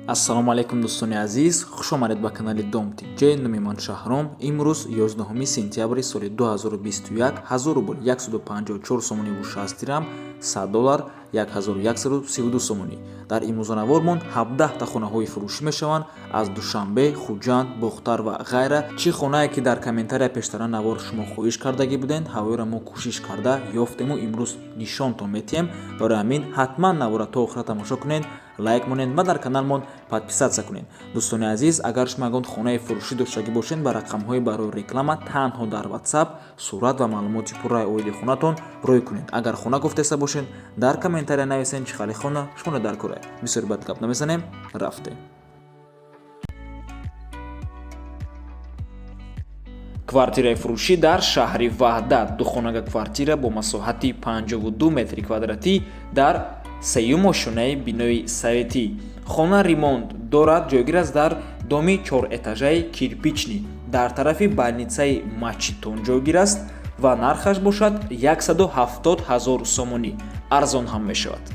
Ассалому алайкум, дӯстони азиз, хуш омадед ба канали Дом Тиҷ. Номи ман Шаҳром. Имрӯз 11 сентябри соли 2021, 1000 рубл 154 сомониву 60 дирам, 100 доллар 1132 сомонӣ. Дар имрӯзанавормон 17 хонаҳои фурӯшӣ мешаванд аз Душанбе, Хуҷанд, Бохтар ва ғайра. Чӣ хонае ки дар комментария пештара навор шумо хоҳиш кардагӣ будед, ҳавоеро мо кӯшиш карда ёфтему имрӯз нишонтон метиҳем. Барои ҳамин ҳатман навора то охира тамошо кунед, лайк монед ва дар каналмон подписаться кунед. Дӯстони азиз, агар шумо ягон хонаи фурӯшӣ доштагӣ бошед, ба рақамҳои барои реклама танҳо дар WhatsApp сурат ва маълумоти пурраи оиди хонатон рӯй кунед. Агар хона гуфтеста бошед, дар комментария нависед, чӣ хали хона шуморо дар кора. Бисёри бад гап намезанем, рафтем. Квартираи фурӯшӣ дар шаҳри Ваҳдат, духонага квартира бо масоҳати 52 метри квадратӣ дар сеюм ошёнаи бинои советӣ. Хона ремонт дорад, ҷойгир аст дар доми чорэтажаи кирпичный, дар тарафи больницаи Мачитон ҷойгир аст ва нархаш бошад 170 ҳазор сомонӣ, арзон ҳам мешавад.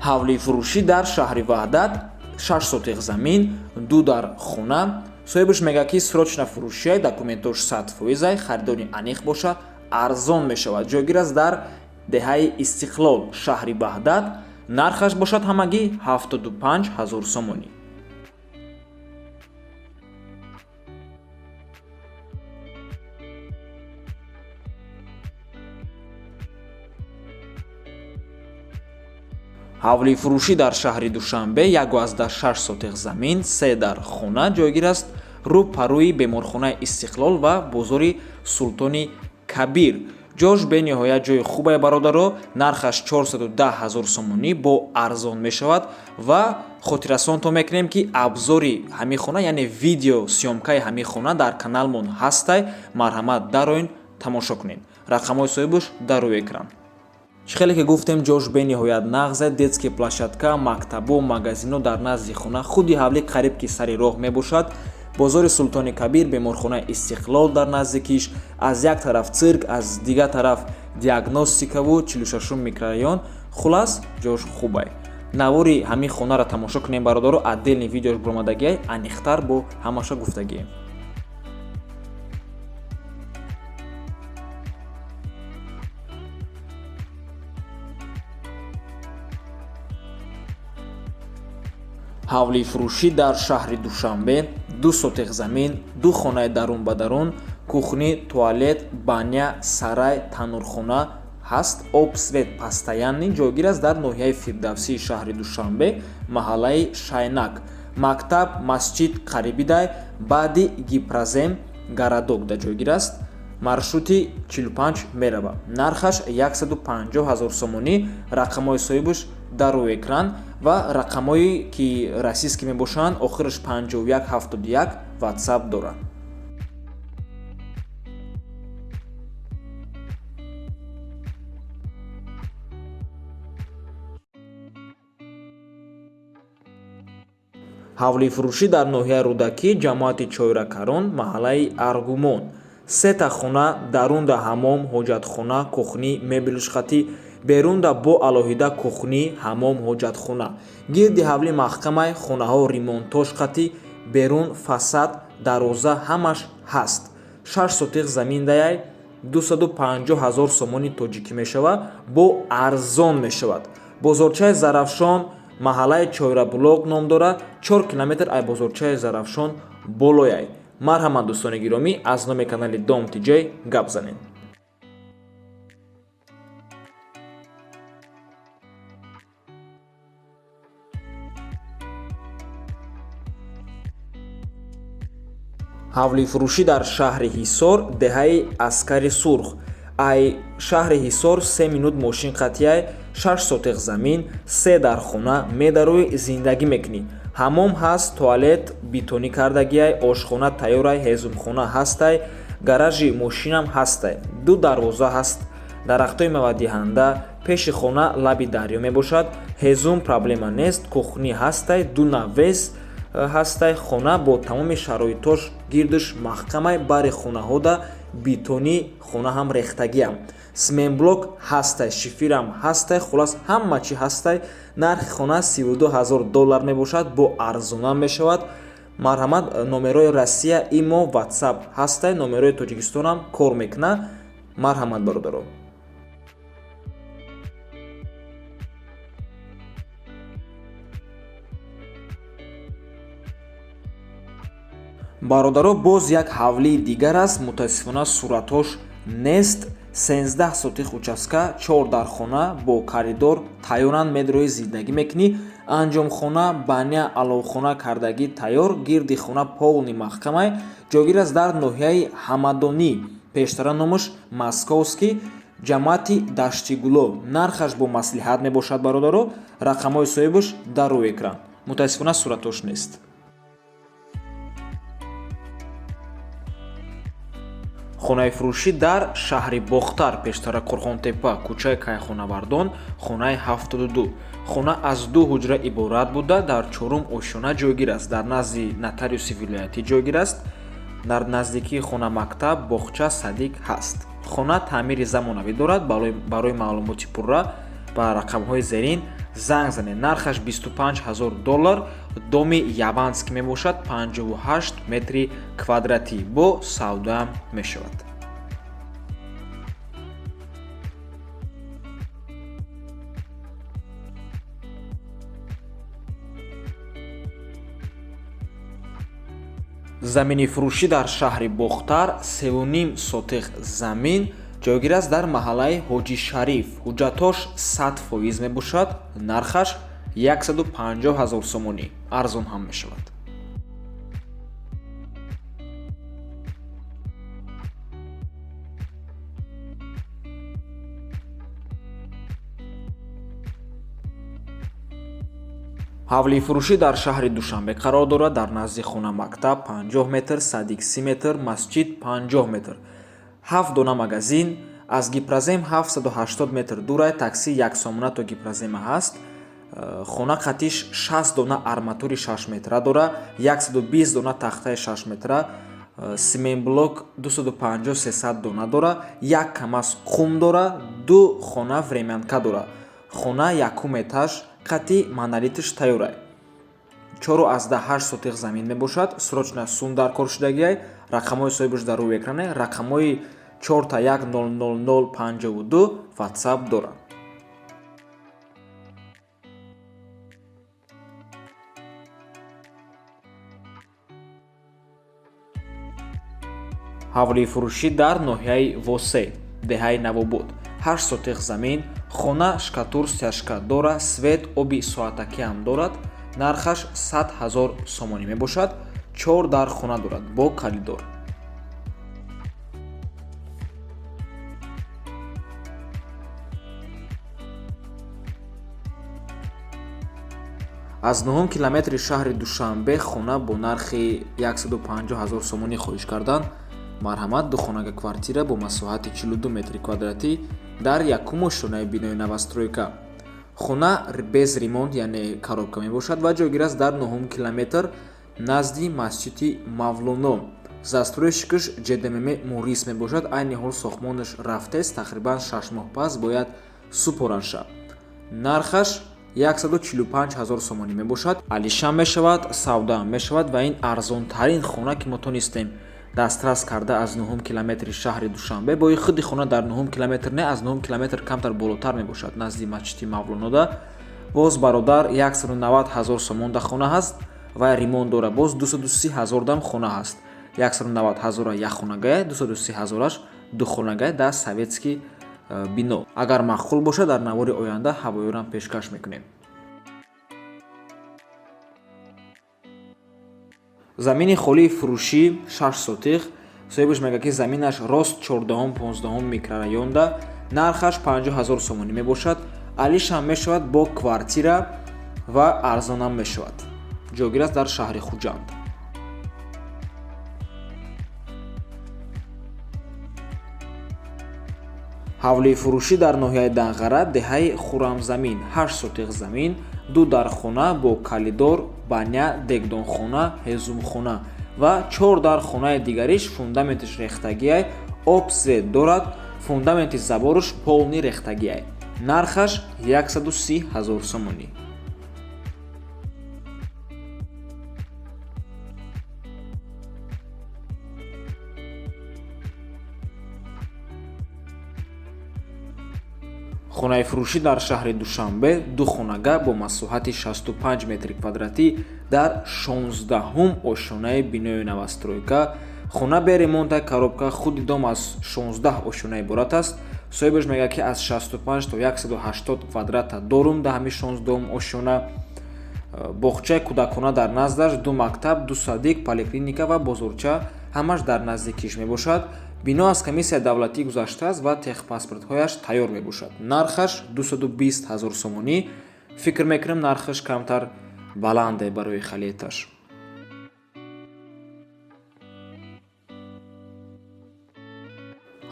Ҳавлии фурӯшӣ дар шаҳри Ваҳдат, 6 сотиқ замин, ду дар хона. Соҳибаш мегӯяд, ки срочно фурӯшиай, документош 100%-ай, харидори аниқ боша, арзон мешавад. Ҷойгир аст дар деҳаи Истиқлол, шаҳри Ваҳдат, нархаш бошад ҳамагӣ 75 ҳазор сомонӣ. Ҳавлии фурӯшӣ дар шаҳри Душанбе, 1,6 сотиқ замин, се дар хона, ҷойгир аст рӯ парӯи беморхонаи Истиқлол ва бозори Султони Кабир. Ҷош бениҳоят ҷои хубае, бародаро. Нархаш 410 ҳазор сомонӣ, бо арзон мешавад. Ва хотиррасонтон мекунем, ки обзори ҳамин хона, яъне видео съёмкаи ҳамин хона дар каналмон ҳастай, марҳамат, дароин, тамошо кунед. Рақамҳои соҳибаш дар рӯи экран. Чӣ хеле ки гуфтем, ҷош бениҳоят нағзе: детский площадка, мактабо, магазино дар назди хона, худи ҳавлӣ қариб ки сари роҳ мебошад. Бозори Султони Кабир, беморхонаи Истиқлол дар наздикиш, аз як тараф цирк, аз дигар тараф диагностикаву 46-ум микрорайон. Хулас, ҷош хубай. Навори ҳамин хонаро тамошо кунем, бародаро, отдельный видеош буромадагиай, аниқтар бо ҳамаша гуфтагием. Ҳавлии фурӯшӣ дар шаҳри Душанбе, 2 сотиқ замин, ду хонаи дарун ба дарун, кухни, туалет, баня, сарай, танӯрхона ҳаст, об, свет постоянный. Ҷойгир аст дар ноҳияи Фирдавсии шаҳри Душанбе, маҳаллаи Шайнак. Мактаб, масҷид қарибидай, баъди Гипрозем городокда ҷойгир аст, маршрути 45 мерава. Нархаш 150 ҳазор сомонӣ. Рақамҳои соҳибаш дар рӯи экран ва рақамҳое ки российский мебошанд, охираш 51 71, WhatsApp дорад. Ҳавлии фурӯшӣ дар ноҳияи Рӯдакӣ, ҷамоати Чойракарон, маҳаллаи Аргумон, сета хона: дарунда ҳамом, ҳоҷатхона, кухни, мебелушхатӣ, берунда бо алоҳида кухни, ҳамом, ҳоҷатхона. Гирди ҳавлӣ маҳкамай, хонаҳо ремонтош қатӣ, берун фасад, дарвоза ҳамаш ҳаст. 6 сотиқ замин даяй, 250 ҳазор сомони тоҷикӣ мешавад, бо арзон мешавад. Бозорчаи Зарафшон, маҳаллаи Чойрабулоқ ном дорад, 4 километр ай бозорчаи Зарафшон болояй. Марҳамат, дӯстони гиромӣ, аз номи канали Дом Тиҷ гап занед. Ҳавлии фурӯшӣ дар шаҳри Ҳисор, деҳаи Аскари Сурх, ай шаҳри Ҳисор 3 минут мошин қатъияй, 6 сотиқ замин, се дар хона, медарои, зиндагӣ мекунӣ. Ҳамом ҳаст, туалет битонӣ кардагиай, ошхона тайёрай, ҳезумхона ҳастай, гаражи мошинам ҳастай, ду дарвоза ҳаст, дарахтҳои мевадиҳанда пеши хона, лаби дарё мебошад, ҳезум проблема нест, кухни ҳастай, ду навес ҳастай. Хона бо тамоми шароитош, гирдиш маҳкамай, бари хонаҳода. Бетони хона ҳам рехтагиам, цементблок ҳастай, шиферам ҳастай, хулас ҳама чӣ ҳастай. Нархи хона 32 000 доллар мебошад, бо арзонам мешавад. Марҳамат, номерои Россия, имо, Ватсап ҳастай, номерои Тоҷикистонам кор мекунад. Марҳамат, бародаро. Бародаро, боз як ҳавлии дигар аст, мутаассифона суратҳош нест. 13 сотих участка, чор дархона бо коридор тайёранд, медрои зиндагӣ мекунӣ. Анҷомхона, баня, аловхона кардагӣ тайёр, гирди хона полный маҳкамай. Ҷойгир аст дар ноҳияи Ҳамадонӣ, пештара номаш Московский, ҷамоати Даштигуло. Нархаш бо маслиҳат мебошад, бародаро. Рақамҳои соҳибаш дар рӯи экран, мутаассифона суратҳош нест. Хонаи фурӯшӣ дар шаҳри Бохтар, пештара Қурғонтеппа, кӯчаи Кайхонавардон, хонаи 72. Хона аз ду ҳуҷра иборат буда, дар чорум ошёна ҷойгир аст, дар назди нотариуси вилоятӣ ҷойгир аст. Дар наздикии хона мактаб, боғча, садик ҳаст. Хона таъмири замонавӣ дорад. Барои маълумоти пурра ба рақамҳои зерин занг занед. Нархаш 25 000 доллар. Доми яванский мебошад, 58 метри квадратӣ, бо савдаам мешавад. Замини фурӯшӣ дар шаҳри Бохтар, 3,5 сотих замин, ҷойгир аст дар маҳаллаи Ҳоҷи Шариф. Ҳуҷҷатҳош 100% мебошад. Нархаш 150 000 сомонӣ, арзон ҳам мешавад. Ҳавлии фурӯшӣ дар шаҳри Душанбе қарор дорад, дар назди хона мактаб 50 метр, садик 30 метр, масҷид 50 метр, ҳафт дона магазин. Аз Гипрозем 780 метр дурай, такси як сомона то Гипрозема ҳаст. Хона қатиш 60 дона арматури 6 метра дора, 120 дона тахтаи 6 метра, цементблок 250-300 дона дора, як камаз қум дора, ду хона времянка дора. Хона якум этаж, қати монолитиш тайёрай. 4,8 сотих замин мебошад. Срочно сум дар кор шудагиай. Рақамҳои соҳибаш дар рӯи экране, рақамҳои 4 1 0 0 0 52 Ватсап дорад. Ҳавлии фурӯшӣ дар ноҳияи Восе, деҳаи Навобод, 8 сотих замин. Хона штукатур, стяжка дора, свет, оби соатакиам дорад. Нархаш 100 000 сомонӣ мебошад. Чор дар хона дорад бо коридор. Аз нуҳум километри шаҳри Душанбе хона бо нархи 150 000 сомонӣ хоҳиш карданд. Марҳамат, духонага квартира бо масоҳати 42 метри квадратӣ дар якум ошёнаи бинои новостройка. Хона без ремонт, яъне коробка мебошад ва ҷойгир аст дар нуҳум километр, назди масҷиди Мавлоно. Застройщикаш ЖДММ Мурис мебошад. Айни ҳол сохтмонаш рафтест, тақрибан 6 моҳ пас бояд супоранд шавад. Нархаш 145 000 сомонӣ мебошад. Алишам мешавад, савдаам мешавад ва ин арзонтарин хона, ки мо тонистем дастрас карда аз нуҳум километри шаҳри Душанбе. Бои худи хона дар нуҳум километр не, аз нуҳум километр камтар болотар мебошад, назди масҷиди Мавлонода. Боз, бародар, 190 000 сомон да хона ҳаст ва ремонт дора. Боз 230 000 дам хона ҳаст. 190 ҳазора як хонагая, 230 ҳазораш ду хонагая дар советский бино. Агар маъқул бошад, дар навори оянда ҳавоёрам пешкаш мекунем. Замини холии фурӯшӣ, 6 сотих. Соҳибаш мегӯяд, ки заминаш рост 14-ум, 15-ум микрорайонда. Нархаш 50 000 сомонӣ мебошад. Алишам мешавад бо квартира ва арзонам мешавад. Ҷойгир аст дар шаҳри Хуҷанд. Ҳавлии фурӯшӣ дар ноҳияи Данғара, деҳаи Хуррамзамин, 8 сотих замин, ду дархона бо коридор, баня, дегдонхона, ҳезумхона ва чор дар хонаи дигариш фундаменташ рехтагиай. Об, свет дорад, фундаменти заборуш полный рехтагиай. Нархаш 130 000 сомонӣ. Хонаи фурӯшӣ дар шаҳри Душанбе, ду хонага бо масоҳати 65 метри квадратӣ дар 16-ум ошёнаи бинои новостройка. Хона бе ремонта, коробка, худи дом аз 16 ошёна иборат аст. Соҳибаш мегӯяд, ки аз 65 то 180 квадрата дорум дар ҳамин 16-ум ошёна. Боғчаи кӯдакона дар наздаш, ду мактаб, ду садик, поликлиника ва бозорча ҳамаш дар наздикиш мебошад. Бино аз комиссияи давлатӣ гузаштааст ва техпаспортҳояш тайёр мебошад. Нархаш 220 000 сомонӣ. Фикр мекунам, нархаш камтар баланде барои халиеташ.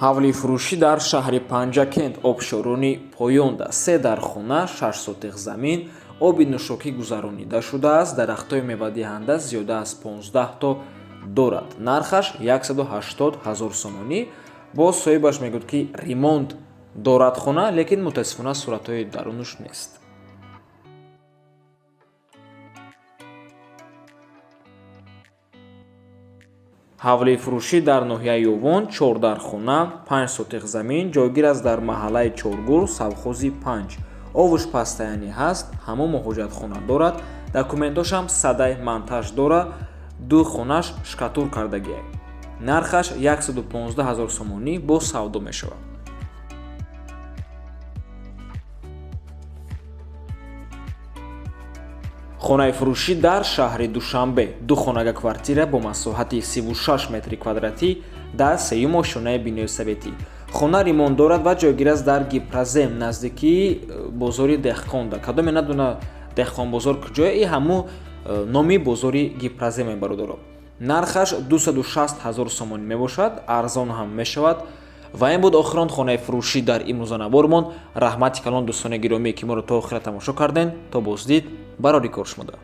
Ҳавлии фурӯшӣ дар шаҳри Панҷакент, обшорони поёнда, се дар хона, 6 сотих замин, оби нӯшокӣ гузаронида шудааст, дарахтҳои мевадиҳанда зиёда аз 15 то дорад. Нархаш 180 000 сомонӣ. Боз соҳибаш мегӯяд, ки ремонт дорад хона, лекин мутаассифона суратҳои дарунаш нест. Ҳавлии фурӯшӣ дар ноҳияи Ёвон, чор дар хона, 5 сотих замин, ҷойгир аст дар маҳаллаи Чоргул, совхози 5. Овуш пастаянӣ ҳаст, ҳамон муҳоҷатхона дорад, документошам садай монтаж дорад, ду хонаш шкатур кардагиай. Нархаш 115 000 сомонӣ, бо савдо мешавад. Хонаи фурӯшӣ дар шаҳри Душанбе, ду хонага квартира бо масоҳати 36 метри квадратӣ дар сеюм ошёнаи бинои советӣ. Хона ремонт дорад ва ҷойгир аст дар Гипрозем, наздикии бозори Деҳқонда. Кадоме надона Деҳқонбозор куҷое, и ҳаму номи бозори Гипроземе, бародаро. Нархаш 260 000 сомонӣ мебошад, арзон ҳам мешавад. Ва ин буд охирон хонаи фурӯшӣ дар имрӯза навормон. Раҳмати калон, дӯстони гиромие, ки моро то охира тамошо карден. То боздид, барори кор шумода.